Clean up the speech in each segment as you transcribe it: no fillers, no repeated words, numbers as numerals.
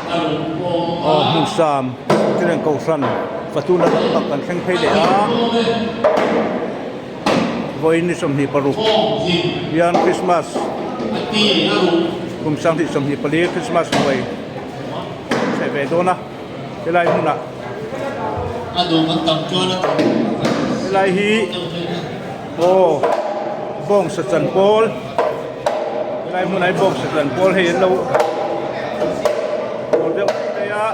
Aw hmun sam chutiang kohhran fatuna lam bak kan thleng phei leh a vawiin ni 26 hian Christmas kum 2024 Christmas ruai chhe ve dawn a helai hmunah helai hi aw bawngsa chan pawl helai hmunah hi bawngsa chan pawl hei an lo pawl deuh mai a.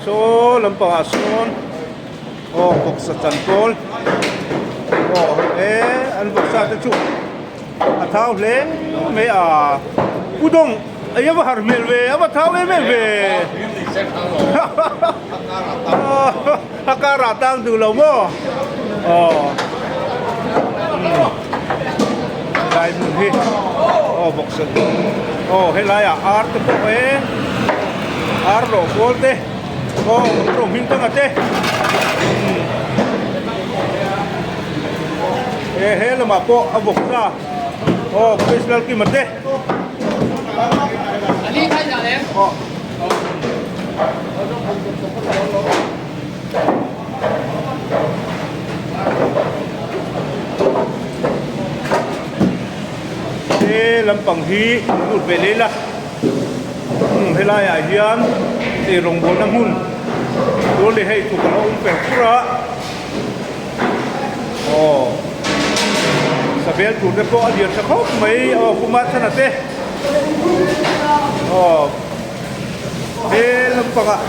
Saw lampangah sawn aw vawksa chan pawl aw e an vawksa te chu a thau hle mai a pu dawng ei a va har hmel ve a va thau em em ve a karah tang duh lo maw aw helai hmun hi aw vawksa aw helaiah ar te pawh e ar lawh kual te aw motor hming tanga te he he lamah pawh a vawk ta aw police lalkima te aw. He lampang hi lut ve leh ila umm helai ah hian ei rawngbawlna hmun tur a ni hei thuk alo awm fer fur a aw savel tur te pawh a lian tha khawp mai aw pu Mathana te aw. He lampangah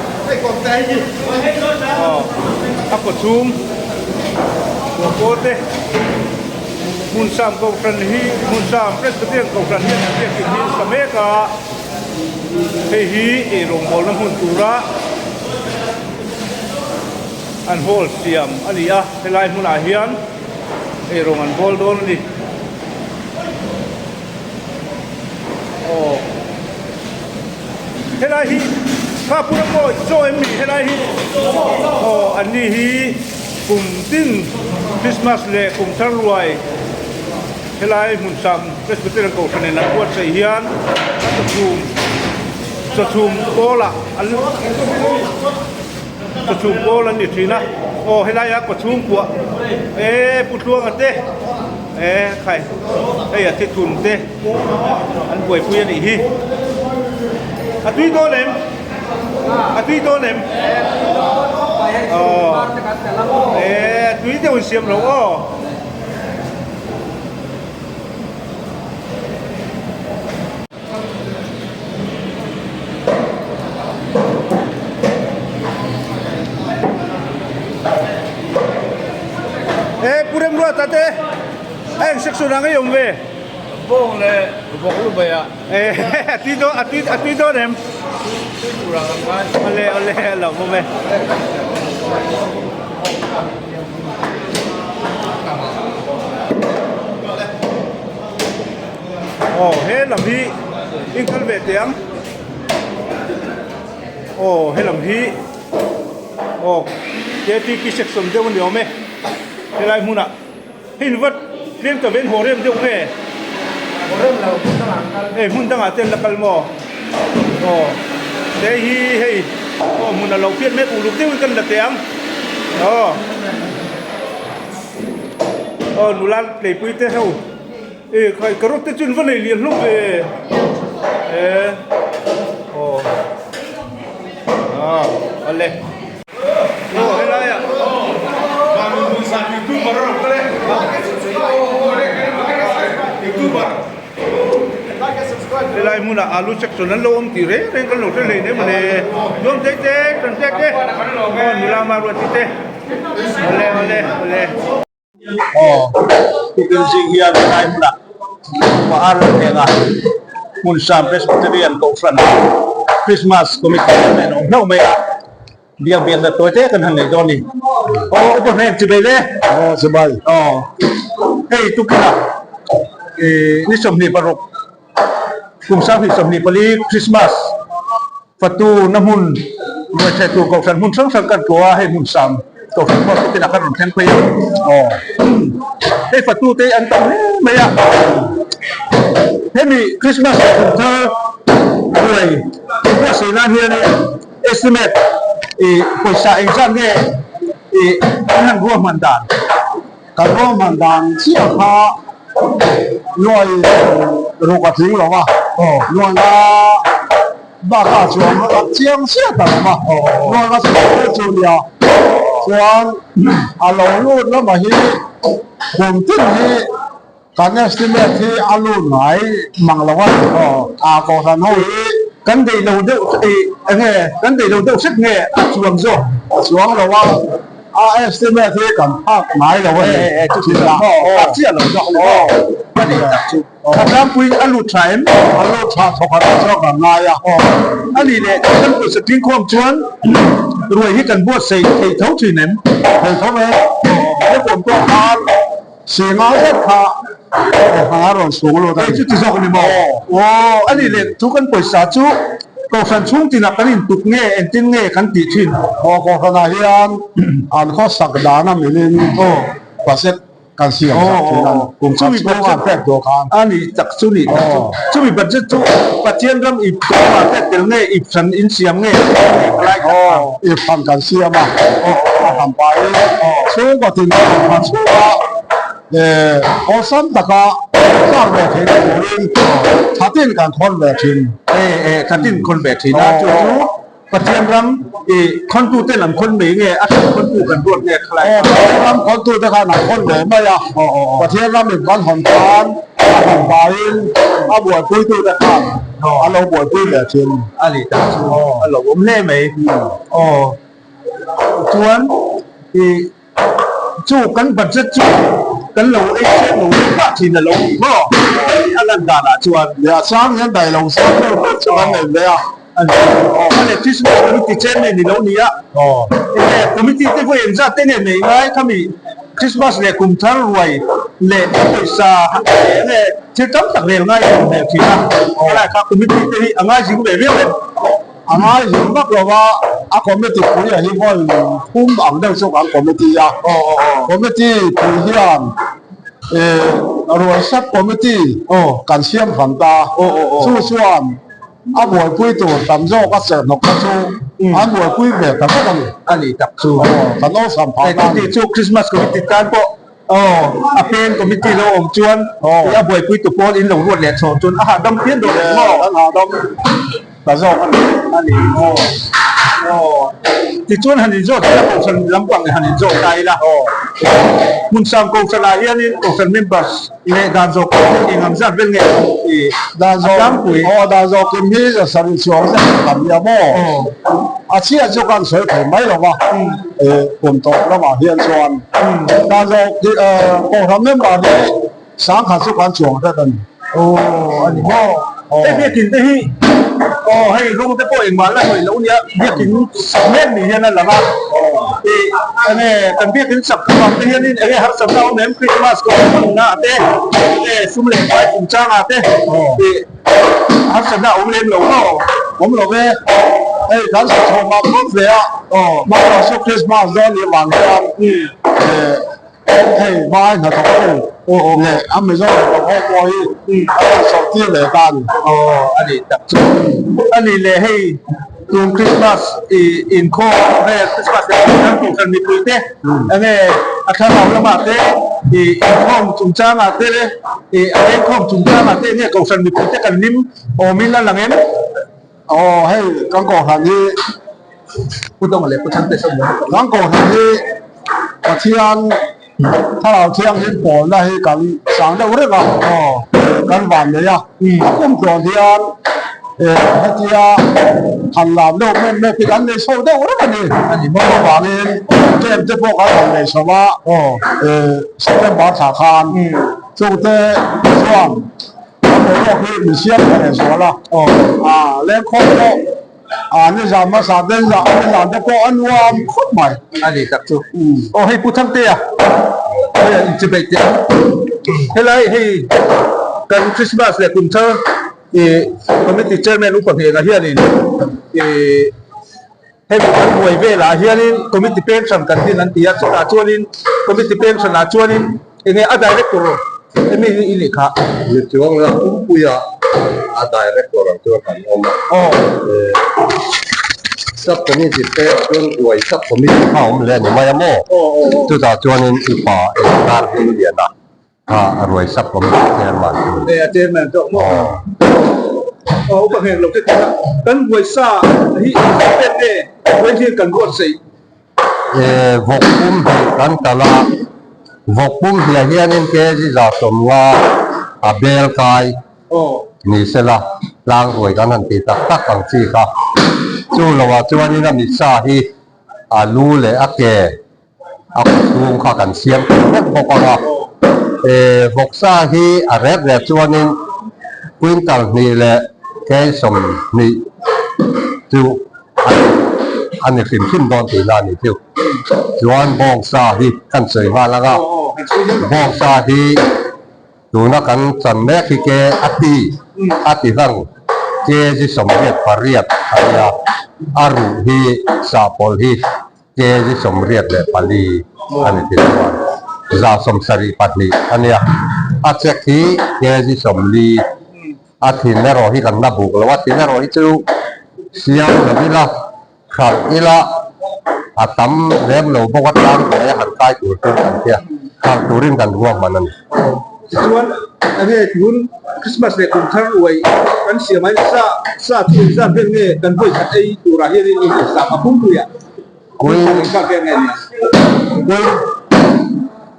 aw a kaw chhung kaw pawl te hmun sam kohhran hi hmun sam Presbyterian kohhran hian an biakin hi an sa mek a hei hi ei rawngbawlna hmun tura an hall siam a ni a helai hmunah hian ei rawng an bawl dawn a ni. Aw helai hi kha pura pawh chaw em ni helai hi aw an ni hi kum tin Christmas leh kum thar ruai helai hmun sam Presbyterian kohhran in an buatsaih hian a chawchhum chawchhum pawlah an chawchhum pawl an ni thin a aw helai a kawchhung kuah e pu tluanga te. E khai hei a thithun te an buaipui a nih hi a tui dawn em a tui dawn em aw e tui deuh in siam lo aw. E Pu Remruata te a eng section ah ngei awm ve? Bawng leh vawk lu bai ah. E a tui dawn a tui a tui dawn em? Tui tur ah kan ngai. Awle awle a lo awm e. Aw he lam hi in kal ve teh ang aw he lam hi aw ktp section deuh a ni awm e helai hmunah hei in vat tlem ta ve in haw rem deuh nge hei hmun dangah te an la kal maw aw te hi hei aw hmun a lo pian mek uluk deuhin kan la teh ang aw aw nula tleipui te ho. E khai carrot te chu an va nei lian hlawm ve e aw ah ale aw helai ah helai hmunah alu section an lo awm tih reng reng kan lo hre hlei nem ale nuam te te kan tek te aw nula maruati te ale ale ale. Aw tukin zing hian helai hmunah Pahar hnenah hmun sam Presbyterian Kohhran Christmas Committee an en awm hlauh mai a, biak biakna tawi te kan han nei dawn a ni. Aw upa hmel chi bai le? Aw chi bai. Aw hei tukinah ih ni 26 kum 2024 Christmas fatu na hmun. Ruaitheh tur kohhran hmun hrang hrang kan tlawh a, hei hmun sang kohhran pawh chutin a kan rawn thleng phei a. Aw hei fatu te hi an tam hle mai a, hemi Christmas leh kum thar ruai inbuatsaih nan hianin estimate ih pawisa engzat nge ih an han ruahman dan? Kan ruahman dan chiah kha nuai ruk a tling lo a, nuaina bakah chuan a chiang chiah ta lo a, nuaina chu chu nia chuan a lo lut lamah hi kum tin hi kan estimate hi a lut ngai mang lo a, a kohhran ho hi kan deih lo deuh eng nge kan deih lo deuh hret nge a chuang zawk? A chuang lo a. A estimate hi kan phak ngai lo a ni. Phak chiah lo zawk a ni maw? A ni tak chu. A tlangpui a lut tha em? A lut tha thawkhat ah chuan kan ngai a. A nih leh kan pawisa tingkhawm chuan ruai hi kan buatsaih thei tho thin em? Thei tho e. He kum pawh khan singa zet kha a rawn sung lut a ni. Hei chu ti zawk a ni maw? Aw, a nih leh chu kan pawisa chu Kohhran chhung tinah kan intuk nge engtin nge kan tih thin? Aw, Kohhranah hian an khawsak dan a milin budget kan siam sak thin a, kum khat chhung an pek duh khan. A nih tak chu nih tak chu. Chumi budget chu Pathian ram ip tawngah pek tel nge ip hran in siam nge ka lai tak kha? Ip hran kan siam a, a hran pahin chhungkaw tin kum khat chhunga Awlsam taka tlak ve theihna turin thatin kan khawn ve thin. Thatin khawn ve thin a, chu chu Pathian ram i khawntuten an khawn mai nge a hran khawntu kan ruat nge khalai kha? Pathian ram khawntute khan an khawn ve mai a, Pathian ram in kan hawn khan a hawn pahin a buaipuitute khan an lo buaipui ve thin. A nih tak chu a lo awm hle mai. Aw chuan i. Chu kan budget chu kan lo ei chiah lo deuh mah thin a lo ni maw? A lan danah chuan. Nia chang hian dai lo sang deuh hlek chu kan nei ve a. A ni. A leh Christmas committee chairman ni lo nia. Enge committee te vawi engzat te nge nei ngai khami Christmas leh kum thar ruai leh pawisa enge thil tam tak rel ngai a awm hmel thin a. Helai kha committee te hi a ngai zing ve viau em? A ngai zing vak lo a, a committee pui a hi vawi thum ang deuh chu kan committee a, committee pui hian ruaisat committee kan siam hran ta, chu chuan a buaipui tur tam zawk a serhnawk kha chu an buaipui ve ta vek a ni. A ni tak chu. Kan awlsam phah ta a ni. Chu Christmas committee tan pawh a peng committee lo awm chuan a buaipui tu pawl in lo ruat leh chhawm chuan a hahdam phian dawn ang maw? Kan hahdam ta zawk a ni. A ni maw? Aw. Tichuan han inzawt ila kohhran lampang han inzawt ta ila. Hmun sang kohhranah hianin kohhran members leh dan zawk kim hi eng ang zat vel nge i Dan zawk tlangpui? Aw dan zawk kim hi sarih chhuang zet kan nia maw? A chhiat chu kan sawi thei mai lo va. Kum tawp lamah hian chuan dan zawk kohhran member hi sangkhat chu kan chuang hret a ni. Aw a ni maw? Hei biakin te hi aw hei rawng te pawh engmah la hnawih loh nia biakin sak mek ni hian a lang a ih enge kan biakin sak avang te hianin enge harsatna a awm em Christmas kohhran ah te enge sum leh pai chungchang ah te ih Harsatna a awm lem lo maw? Awm lo ve. Hei kan sa chho mah khawp ve a. Hmanglo chu Christmas dawn nih vang hian hei vai hnathawk ho leh a Mizo hnathawk ho pawh hi a rawn sawrh tir leh ta a ni. Aw a nih tak chu. A nih leh hei tun Christmas i inkhawm vel Christmas leh kum thar kohhran mipui te enge a thlarau lamah te i inkhawm chungchangah te I a lengkhawm chungchangah te nge kohhran mipui te kan lim awmin a lang em? Aw hei kan kohhran hi Pu Dawng leh Pu Thangte sawn lo bawk. Kan kohhran hi Pathian Thlarau Thianghlim pawlna hi kan sang deuh reng a, kan van nei a, a kum tluan hian hetia han lam deuh mek mek hi kan nei chho deuh reng a ni. A ni maw? Chuvangin camp te pawh kan han nei chho a, September thla khan chungte chuan a boruak hi min siam tha leh zual a, lengkhawm pawh nizan hmasa te nizan te pawh a nuam khawp mai. A ni tak chu. Aw hei Pu Thangtea hei an inchibeih teh ang. Helai hei kan Christmas leh kum thar ih committee chairman upa hnenah hianin ih. Hemi kan buai velah hianin committee peng hran kan din an ti a, chutah chuanin committee peng hranah chuanin enge a director emi i nih kha? Ni chuang la pumpuia a director ang chuan kan awm a. Aw. Sub committee pek chuan buai sub committee kha a awm leh a ni mai a maw? Aw aw aw. Chutah chuanin upa engkar hming liana Kha a ruai sak awm tih chairman chu. E a chairman zawk maw? Aw. Aw upa hmel lo te tih a kan buai sa hi pek nge vawi hian kan ruat sei. E vawk pum hnih kan kal a, vawk pum hniah hianin kg 150 a bel kai ni sela tlang ruai kan han tih tak tak ang chi kha. Chu loah chuanin a mitsa hi a lu leh a ke a kawchhung kha kan siam thei vek bawk ang a, e vawksa hi a rep rep chuanin quintal hnih leh kei 20 chu a ni hrim hrim dawn tihna a ni chu. Chuan bawngsa hi kan sawi nghal ang a, bawngsa hi Tuna kan chan mek hi ke a ti a ti hlang kg 88 a nia, a ruh hi sahpawlh hi kg 84 a ni ti chuan 72 a nia, a check hi kg 40 a thin erawh hi kan la buk lo a, thin erawh hi chu siam lo ila Hralh ila a tam lem lo bawk a tlang hnuai a han kai tur chu kan hria, hralh turin kan ruahman a ni. Tichuan enge tun Christmas leh kum thar uai kan siam ah hian sa sa chu engzat vel nge kan vawi khat ei turah hian in inzam a pumpuiah engzat vel nge nia?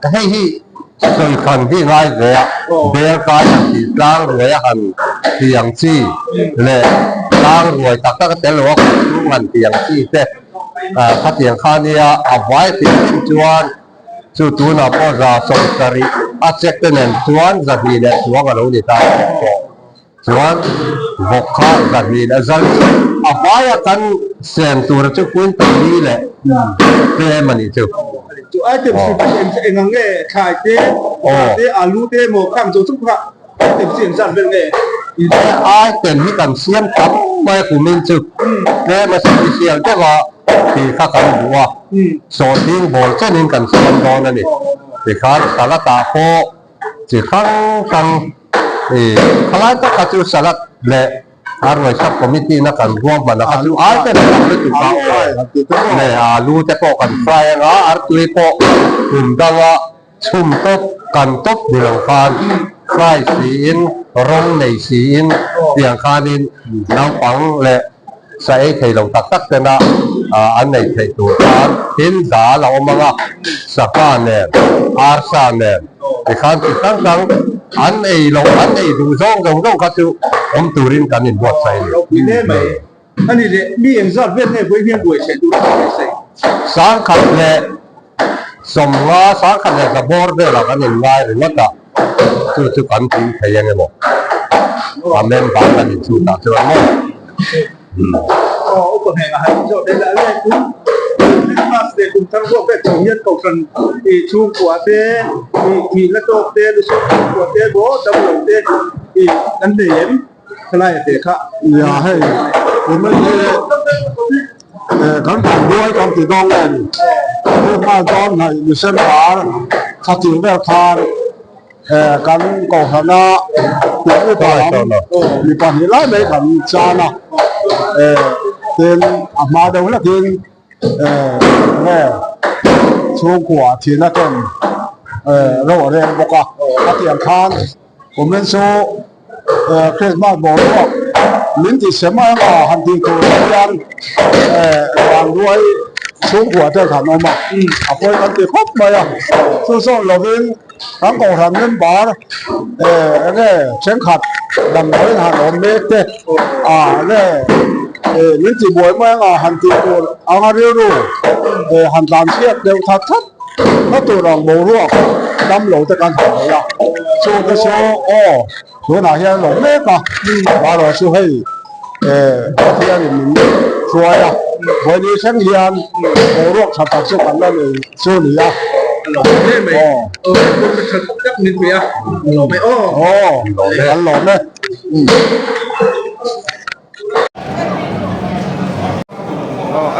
Kui hei hi sawi khan hi ngai ve a, bel kai han tih tlang ruai a han tih ang chi leh tlang ruai tak tak a tel lo a kut chhung han tih ang chi te khatiang kha nia a vai hrim hrim chuan chu tunah pawh 170 a check te nen chuan 200 leh chuang a lo ni ta a pawh. Chuan vawk kha 200 leh zal chu a hmaia kan sem tura chu quintal li leh tlem a nih chu. Chu item si chu eng eng ang nge thlai te, thlai te, alu te emaw khang chu chu kha item si eng zat vel nge? Item hi kan siam tam mai a kumin chu tlem a special deuh a tih kha kan duh a, sawhthing bawl chenin kan siam dawn a ni. Tikhan salad ah pawh chi hrang hrang I khalai tak kha chu salad leh a ruai sub committee na kan ruahman a kha chu ai ten a tam lutuk a aw leh alu te pawh kan fry anga artui pawh kum danga chhum tawp kan tawp ni lo khan fry siin rawng nei siin tiang khanin naupang leh sa ei thei lo tak tak tena an nei theih tur khan tin dal a awm anga sangha nen arsa nen tikhan chi hrang hrang an ei lo an ei duh zawng zawng zawng kha chu awm turin kan inbuatsaih a ni. Ropui hle mai. A ni leh mi engzat vel nge vawi hian buai theih tur a ni thei? 1050, 1100 bawr velah kan inngai ringawt a, chu chu kan tih thei ang emaw? A member kan inchhut ah chuan maw? Aw, upa hnenah han inzawh theih lah le, kum Christmas leh kum thar ruak vel chho hian kohhran i chhungkua te, i thih la tawk te, lusuk chhungkua te, maw damlo te i kan nei em? Khalai a teh kha. Ia hei, kumin hi kan kan buai kan ti dawn nge ni? Christmas dawn hnaih December thla tir vel khan kan kohhrana kum upa lam mi pahnih lai mai kan chan a, tin a hma deuh hlakin nge chhungkua thihna ten ro a reng bawk a, a tiang khan kumin chu Christmas boruak min ti sem a emaw han tih tur ah hian vanduai chhungkua te kan awm a, a pawi kan ti khawp mai a, chu sawn lovin kan kohhran member enge thenkhat damdawiin han awm mek te enge min ti buai mai anga han tih tur anga rilru han tlan chhiat deuh that that. Hla tur ang boruak dam lo te kan hmu thei a, chu te chu aw tunah hian lo mek a, marawh chu hei Pathianin min hruai a, vawiin thleng hian boruak tha tak chu kan la nei chu a ni a. Aw kan lawm e.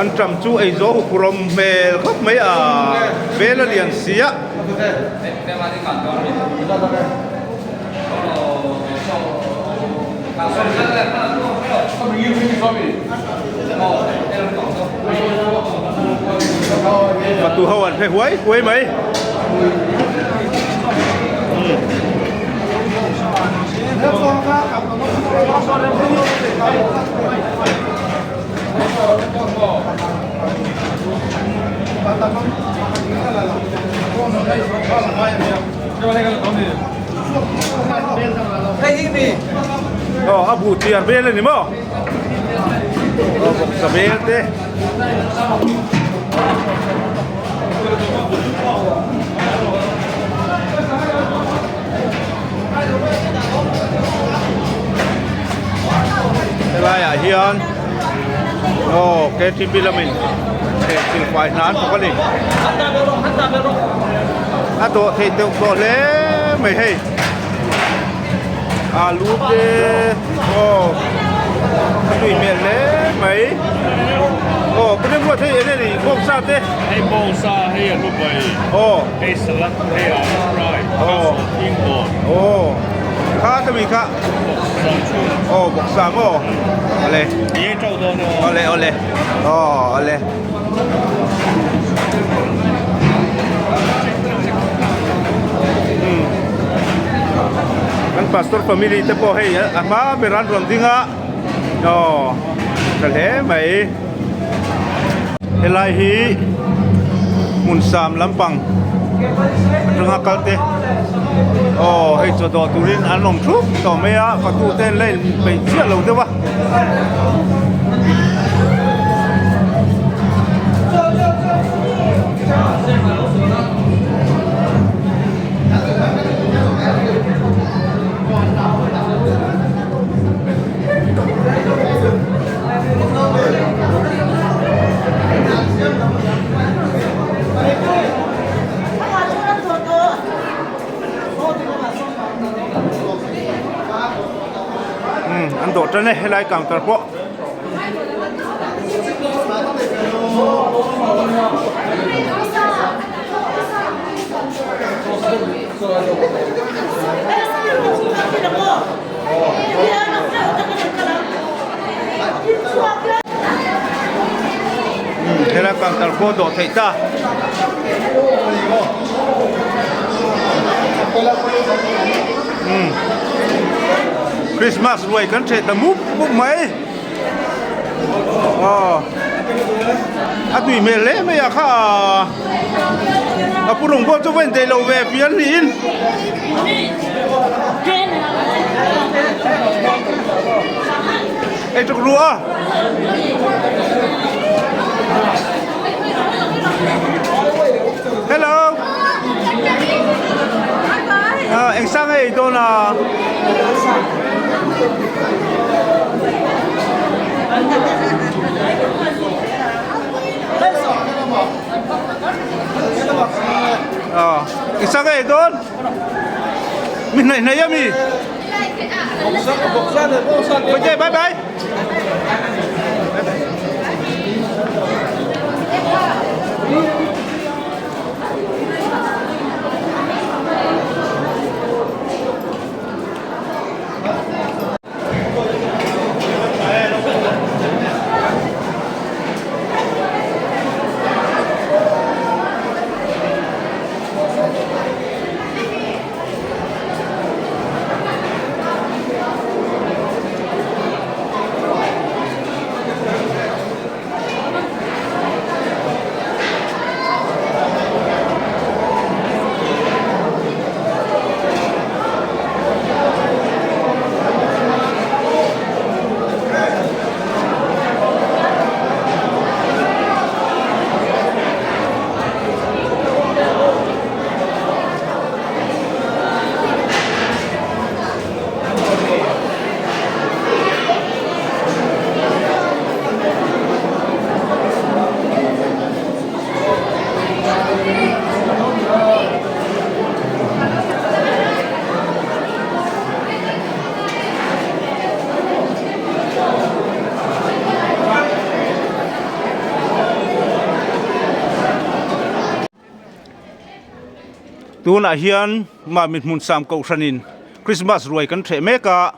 Anṭam chu ei zawh huphurhawm hmel khawp mai a, bel a lian si a. Fatu ho an phe huai huai mai. Aw a buh chiar vel a ni maw aw bawksa vel te. Helaiah hian aw ktp lamin theh thil fai hna an thawk a ni. A dawh theih deuh tawh hle mai hei. Alu te aw a tui hmel hle mai. Aw ka rinruat hei eng nge ni bawngsa te. Hei bawngsa hei a lu bai. Aw. Hei salad hei alu fry. Aw. King ball. Aw. Kha ta mi kha. Bawksa chu. Aw bawksa maw. Awle. Ye chau dawn aw. Awle awle. Aw awle. Hmm. Kan pastor family te pawh hei a hma ber an rawn ding a. Aw. Tha hle mai. Helai hi hmun sam lampang atanga kal te aw hei chaw dawh turin an awm thup tawh mai a fatu te an la in peih chiah lo deuh a. An dawh tan e helai counter pawh. Helai counter pawh dawh theih ta. Christmas ruai kan ṭheh ta mup mup mai. Aw a tui hmel hle mai a kha a pu lung pawh chu va indaih lo ve pian niin. Ei tuk ru a. Hello. Eng sang ei dawn a. Eng sang ei dawn. Mi hnaih hnaih a mi. Ok bye bye. Tunah hian Mami Hmunsam Kohhranin Christmas ruai kan ṭheh mek a,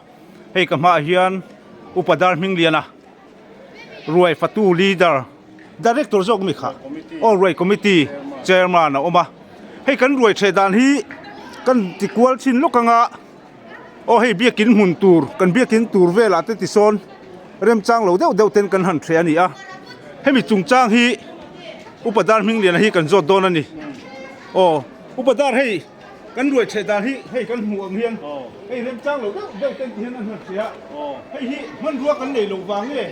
hei ka hmaah hian Upa Dar Hmingliana ruai fatu leader, director zawk mi kha aw ruai committee chairman a awm a, hei kan ruai ṭheh dan hi kan ti kual chhin lawk anga aw hei biakin hmun tur kan biakin tur velah te tisawn remchang lo deuh deuh ten kan han ṭheh a ni a, hemi chungchang hi Upa Dar Hmingliana hi kan zawt dawn a ni. Aw Upa Dar hei kan ruai ṭheh dan hi hei kan hmuh ang hian hei remchang lo deuh deuh ten ti hian an han ṭheh a, hei hi hmanrua kan nei lo vang nge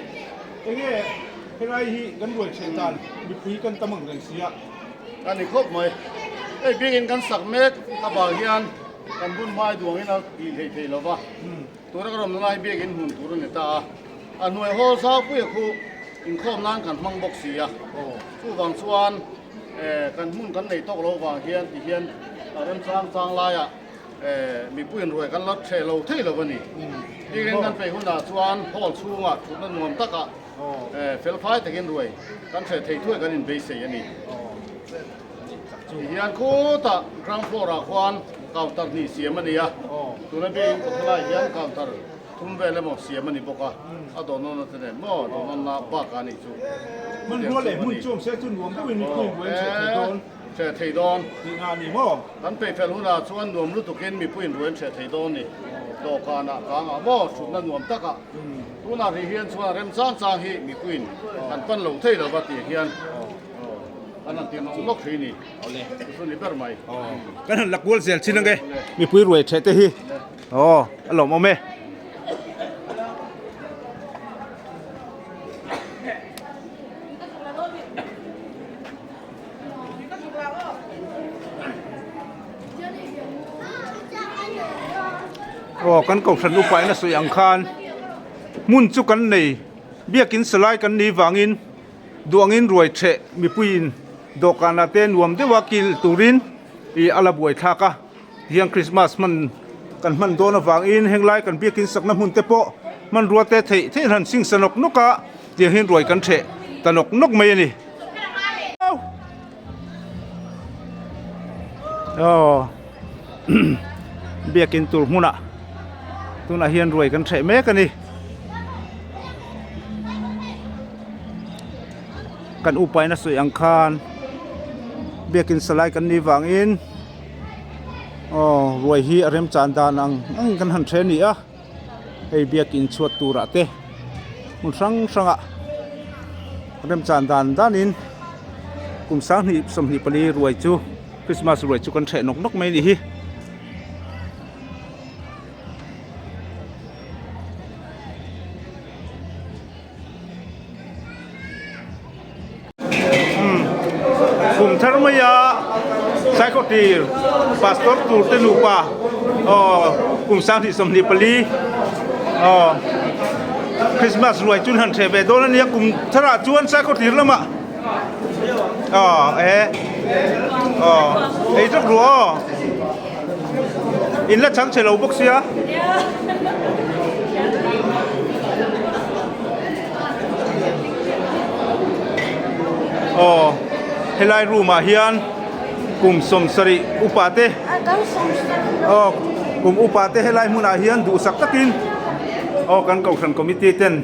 enge helai hi kan ruai ṭheh dan mipui kan tam ang reng si a. A ni khawp mai. Hei biakin kan sak mek avang hian kan hun hmai duangin a tih hleih theih lo va, tuna ka rawn lai biakin hmun tur a ni ta a, a hnuai hawl zaupuia khu inkhawm nan kan hmang bawk si a, chuvang chuan kan hmun kan nei tawk lo vang hian ti hian a remchang chang laiah mipui inruai kan la hreh lo thei lo a ni. Biakin kan peih hunah chuan hall chhungah thutna nuam takah felfai takin ruai kan hreh thei thuai kan inbeisei a ni. Ti hian khutah ground floor ah khuan counter hnih siam a ni a, tuna biakin kawthalai hian counter Thum vel emaw siam a ni bawk a, a dawhnawn a nen maw dawhnawnna bak a nih chu. Hmanrua leh hmun chuam se chu nuam deuhin mipui in ruai an hreh thei dawn. Hreh thei dawn. Tihna a ni maw? Kan peihfel hunah chuan nuam lutukin mipui in ruai an hreh thei dawn ni. Dawhkanah kangah maw thutna nuam takah tunah rih hian chuan a rem chang chang hi mipui in kan pan lo thei lo va tih hian kan han ti nawk nawk thin ni. Chu chu ni ber mai. Kan han la kual zel chin ange mipui ruai ṭheh te hi. Aw, a lawmawm e. Aw, kan kohhran upa in a sawi ang khan hmun chu kan nei biakin salai kan nih vangin duangin ruai ṭheh mipuiin dawhkanah te nuam deuha kil turin ih a la buaithlak a. Hian Christmas hman kan hman dawn avangin henglai kan biakin sakna hmun te pawh hmanrua te theih theih han sing sa nawk nawk a tiang hian ruai kan ṭheh ta nawk nawk mai a ni. Aw biakin tur hmunah tunah hian ruai kan ṭheh mek a ni. Kan upain a sawi ang khan biakin salai kan nih vangin. Aw ruai hi a remchan dan ang ang kan han then a ni a hei biakin chhuat turah te hmun hrang hrangah remchan dan danin kum sanghnih 24 ruai chu Christmas ruai chu kan hreh nawk nawk mai a nih hi. Kum thar mai a Saikawtir Pastor tur te nupa aw kum 2024 aw Christmas ruai chun han hreh ve dawn a nia kum tharah chuan Saikawtir lamah aw e aw ei tawk ru aw in la chang che lo bawk sia. Aw helai room ah hian kum 70 upa te aw kum upa te helai hmunah hian duhsak takin aw kan kohhran committee ten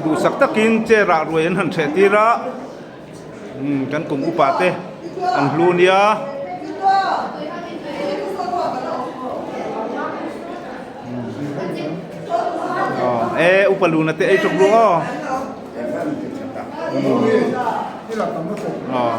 duhsak takin chair ah ruai an han hreh tir a umm kan kum upa te an hlu nia. E upa luna te ei chawk luang aw. Aw.